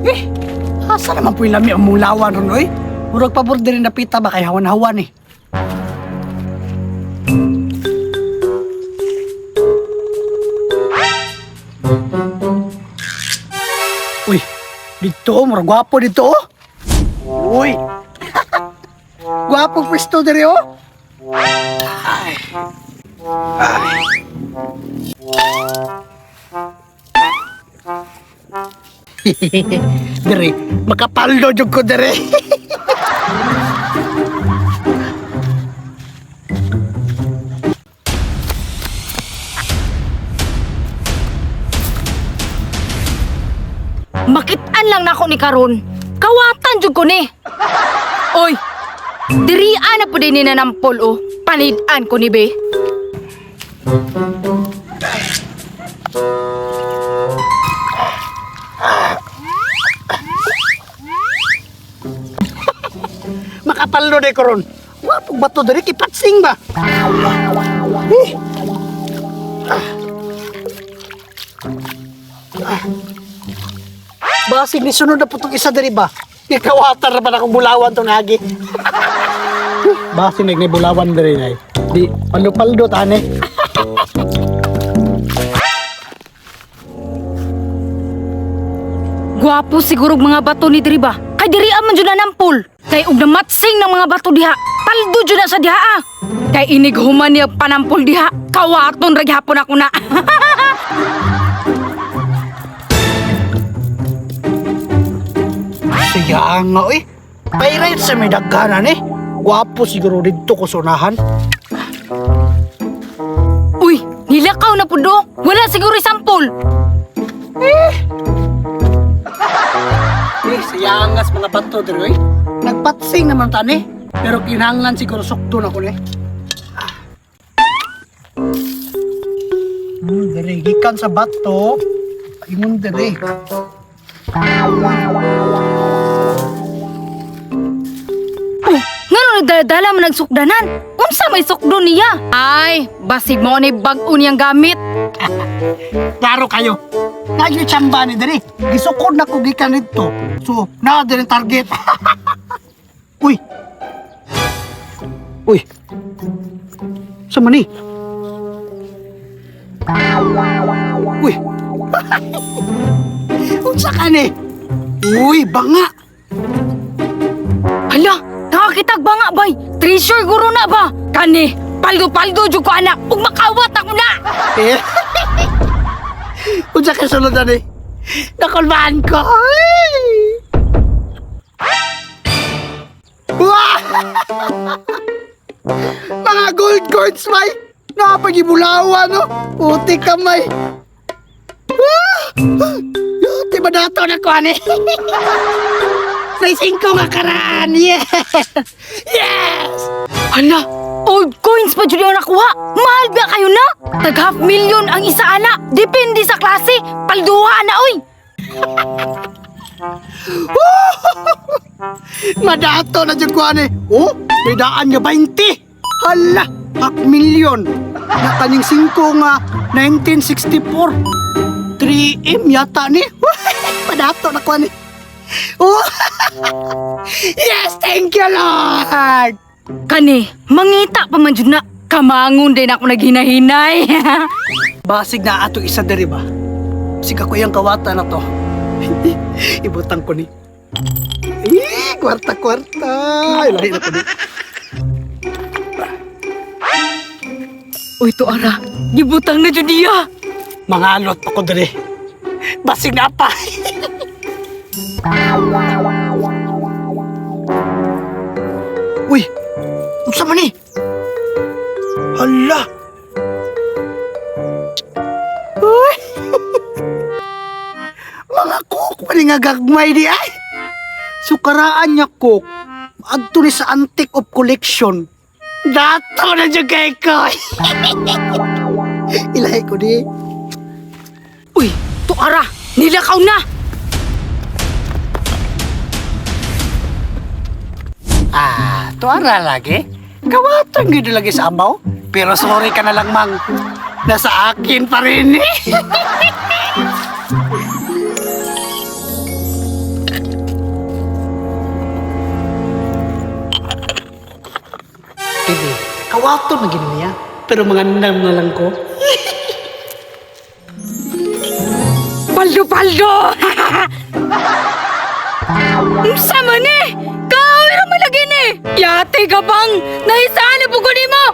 Eh, asa naman po yung lami ang mulawan ron, oy? Murag pabor din napita ba kay hawan-hawan eh. Uy, dito oh, murag gwapo dito oh. Uy. Gwapo pwesto diri oh. Ay. Ay. Diri, makapaldo jud ko diri. Makitaan lang nako ni karon. Kawatan jud ko ni. Oy. Dirian na pud ni nanampol oh. Panid-an ko ni be. Makapaldo de ko ron. Gwapo bato diri kipatsing ba? Eh. Ah. Ah. Basig ni sunod na putong isa diri ba? Gikawatan ra ba na akong bulawan tong agi. Basig ni bulawan diri ay. Di paldo-paldo tani. Gwapo siguro mga bato ni diri ba? Kay dirian man jud nanampol. Kay og namatsing ng mga bato diha. Paldo jud na sa diha ah. Kay inig human niya panampol diha. Kawaton ra gihapon ako na. Siya nga eh. Pirate sa may daghanan eh. Gwapo siguro dito ko sunahan. Uy, nilakaw na pud oh. Wala siguro sampol. Eh, siyangas mga bato diri oy. Nagpatsing naman tani. Pero kinahanglan siguro sukdo na ko ni. Diri gikan sa bato. Ingon diri. Oh, ngano nagdala-dala man nagsukdanan? Unsa may sukdo niya? Ay, basig mo ni bag-o niyang gamit. Klaro kayo. Nagyo tsamba ni diri. Gisukod na ko gikan didto. So, na diri target. Uy. Uy. Sa man ni? Uy. Unsa ka ni? Uy, banga. Hala, nakakitag ba nga bay? Treasure guro na ba? Kani, paldo-paldo jud ko anak ug makawat ako na. Eh. Unsa ka sulod ani? Nakulbaan ko. Ay! Wah! Mga gold coins, may! Nakapagibulawan, no? Puti ka, may! Wah! Di ba dato na ko, ani? May singko nga karaan! Yes! Yes! Hala, old coins pa jud ang nakuha. Mahal ba kayo na? Tag half million ang isa ana. Depende sa klase. Palduha na oy. Madato na dyan ko ani. Oh, may daan nga 20. Hala, half million. Na kaning 5 nga 1964. 3M yata ni. Madato na ko ani. Oh, yes, thank you Lord. Kani, mangita pa man jud na. Kamangon din ako naghinahinay. Basig na ato isa diri ba? Basig ako iyang kawata na to. Ibutang ko ni. Eh, kwarta kwarta. Ilahi na ko ni. Uy, to ara, gibutang na jud niya. Mangalot pa ko diri. Basig na pa. Uy, unsa man ni? Hala. Uy. Mga cook pa ni nga gagmay di ay. Sukaraan niya cook. Adto ni sa antique of collection. Dato na jud kay ko. Ilahi ko di. Uy, to ara, nilakaw na. Ah, tuara lagi. Kawatan gid lagi sa amaw. Pero sorry ka na lang, mang. Nasa akin pa rin eh. Kini, kawato na gini niya. Pero mga nam na lang ko. Paldo, paldo! Unsa man ni? Kaaway ra man lagi ni! Yate ka bang? Nahisaan na po ko nimo!